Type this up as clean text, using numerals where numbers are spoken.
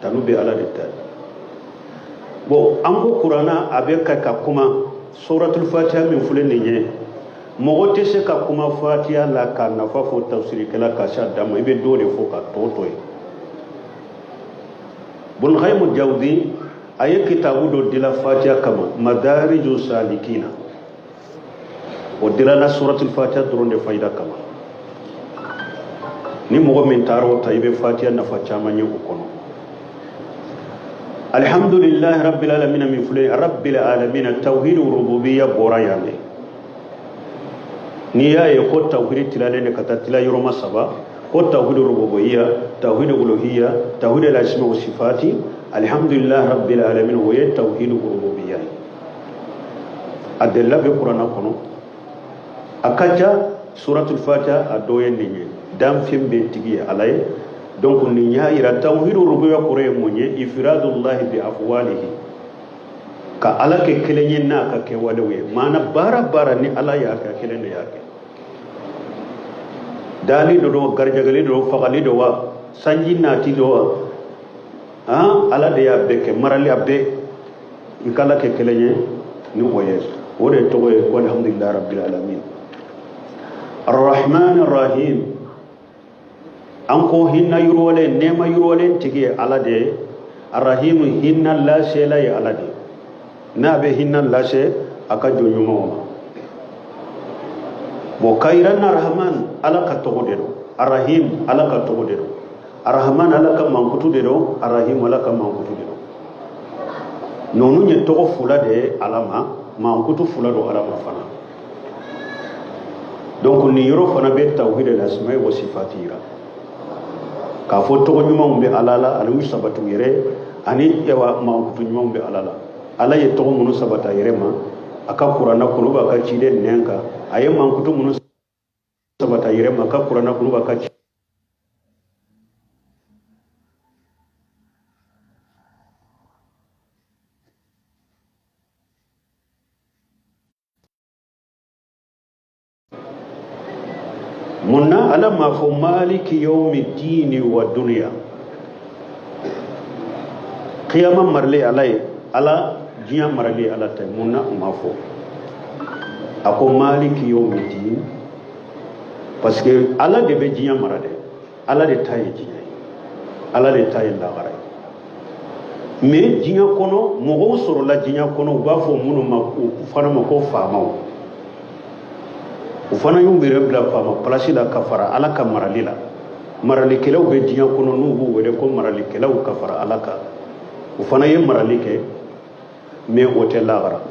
Tanu bɛ Ala de ta ye. Bon, an ko kuranna a bɛ ka kuma suratul fatiha min filɛ nin ye, mɔgɔ tɛ se ka kuma fatiha la k'a nafa fɔ tafsirikɛla ka s'a dan ma. I bɛ dɔ de fɔ ka tɔ to yen. Bun Qayyim Jawzi a ye kitabu dɔ dila fatiha kama, Madariju Salikina. O dilana suratul fatiha dɔrɔn de fayida kama. Ni mɔgɔ min taara o ta, i bɛ fatiha nafa caman ye o kɔnɔ. Alhamdulillahi rabbil alamin min filɛ, rabbil alamin, tawhid rububiyya bɔra yan de. N'i y'a ye ko tawhid tilalen de ka taa tila yɔrɔma saba, ko tawhid rububiyya, tawhid uluhiyya, tawhid al-asma wa sifati, alhamdulillahi rabbil alamin o ye tawhid rububiyya ye. A delila bɛ kuranna kɔnɔ, a ka ca. Suratul fatiha a dɔ ye nin ye, danfɛn bɛɛ tigi ye Ala ye. Donc nin y'a yira tawhid rububiyya kɔrɔ ye mun ye? Ifradullahi bi afwalihi, ka Ala kɛ kelen ye n'a ka kɛwalew ye. Maana baara baara ni Ala y'a kɛ, kelen de y'a kɛ. Dali dɔ don, garijɛgɛli dɔ, fagali dɔ wa, sanji nati dɔ wa, Ala de y'a bɛɛ kɛ, marali a bɛɛ. I ka Ala kɛ kelen ye ni o ye, o de tɔgɔ ye ko alhamdulillahi rabbil alamin. Arrahman arrahim, an ko hinna yiriwalen, nɛɛma yiriwalen tigi ye Ala de ye. Arrahim, hinna lasela ye Ala de ye, n'a bɛ hinna lase a ka jɔn ɲumanw ma. Bon, ka yira na Rahman Ala ka tɔgɔ de don, Arrahim Ala ka tɔgɔ de don, Arrahman Ala ka mankutu de don, Arrahim Ala ka mankutu de don. Ninnu ye tɔgɔ fila de ye Ala ma, mankutu fila don Ala ma fana. Donc nin yɔrɔ fana bɛ tawhid al-asma'i wa sifati yira, k'a fɔ tɔgɔ ɲumanw bɛ Ala la ani u sabati u yɛrɛ, ani yawa mankutu ɲumanw bɛ Ala la. Ala ye tɔgɔ minnu sabati a yɛrɛ ma a ka kuranna kɔnɔ, a ka ciden nɛn kan, a ye mankutu minnu sabati a yɛrɛ ma a ka kuranna kɔnɔ, a ka mun na Ala m'a fɔ maliki yawmi dini wa dunya? Kiyama marali Ala ye, Ala diɲɛ marali Ala ta ye. Mun na o m'a fɔ? A ko maliki yawmi dini, parce que Ala de bɛ diɲɛ mara dɛ. Ala de ta ye diɲɛ ye, Ala de ta ye lahara ye. Mais diɲɛ kɔnɔ mɔgɔw sɔrɔla diɲɛ kɔnɔ, u b'a fɔ minnu ma, u fana ma ko faamaw. U fana y'u yɛrɛ bila faama place la ka fara Ala ka marali la. Maralikɛlaw bɛ diɲɛ kɔnɔ, n'u b'u wele ko maralikɛlaw ka fara Ala kan. U fana ye marali kɛ, mais o tɛ lahara.